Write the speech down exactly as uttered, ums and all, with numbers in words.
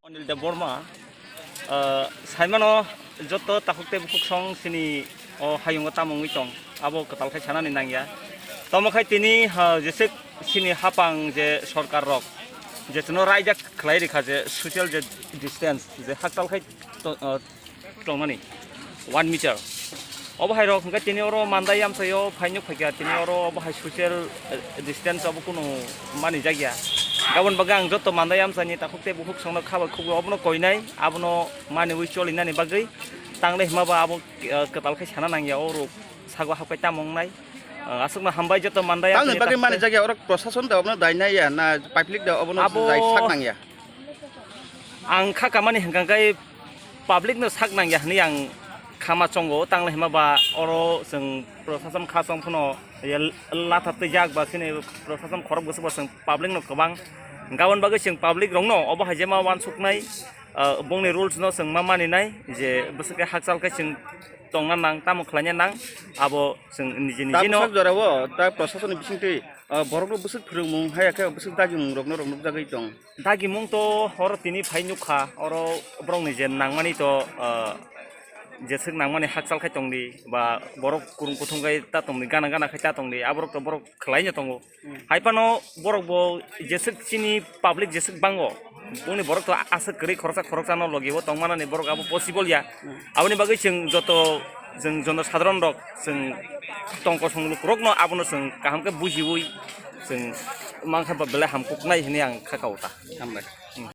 Anil Debbarma, ah, saimano joto takhuk tei bukhuk song chini o hayungo tamo wngwi tong, abo kwtal khe sanani nangya. Tamo khai tini, ah, jeswk chini hapang je sorkar rok, je chwngno raida khlai rikha je social je distance, je haktal khai to-, ah, tongnani one meter. Obo hai rok hwnkhe tini oro Mandai amchaio phainwk phaikha, tini oro obo hai social, eh, distance obo kunu manijak ya. Aboni bagwi ang joto Mandai amchaini takhuk tei bukhuk songno kha bai khukbai obono koinai, abono maniwi cholinani bagwi tangle hima ba abo, eh, kwtal khe sana nangya o rok sago hapkai tamo wngnai. Eh, aswkno hambai joto Mandai amchaini takhuk tei. Tamni bagwi manijak ya, oro prosason da obono dai nai ya, na public da obono abo jai sak nang ya? Ang kha kamani hwnkha khe public no sak nangya hwnwi ang khama chongo, tangle hima ba oro chwng prosason kha chong phano ye latha twijak ba chini prosason khorok bwswk ba chwng public no kwbang gabon bagwi chwng public rok no obo hai je ma uansuknai, ah, bongni rules no chwng ma maninai je bwswk khe hakchal khe chwng tongna nang tamo khlaina nang abo chwng niji niji no. Tabuk sak jora o ta prosason ni bisingtwi, ah, borok no bwswk phwrwngmung haya khe bwswk dagimung rok no rok nukjagwi tong. Dagimung to oro tini phai nukha, oro borokni je nangmani to, ah, jeswk nangmani hakchal khai tongdi, ba borok kurung kuthung khai ta tongdi, gana gana khai ta tongdi, aborok to borok khwlaino tongo. Hmm. Hai phano borok bo jeswk chini public jeswk bango, boni borok to aswk kwrwi khoroksa khoroksa no logi o tongmanani borok abo possible ya. Hmm. Aboni bagwi chwng joto, chwng jono sadharon rok, chwng tong kosong lukurokno abono chwng kaham khe bujiwi chwng mankha ba belai hamkuknai hinwi ang kha kao ta. Hambai. Hmm.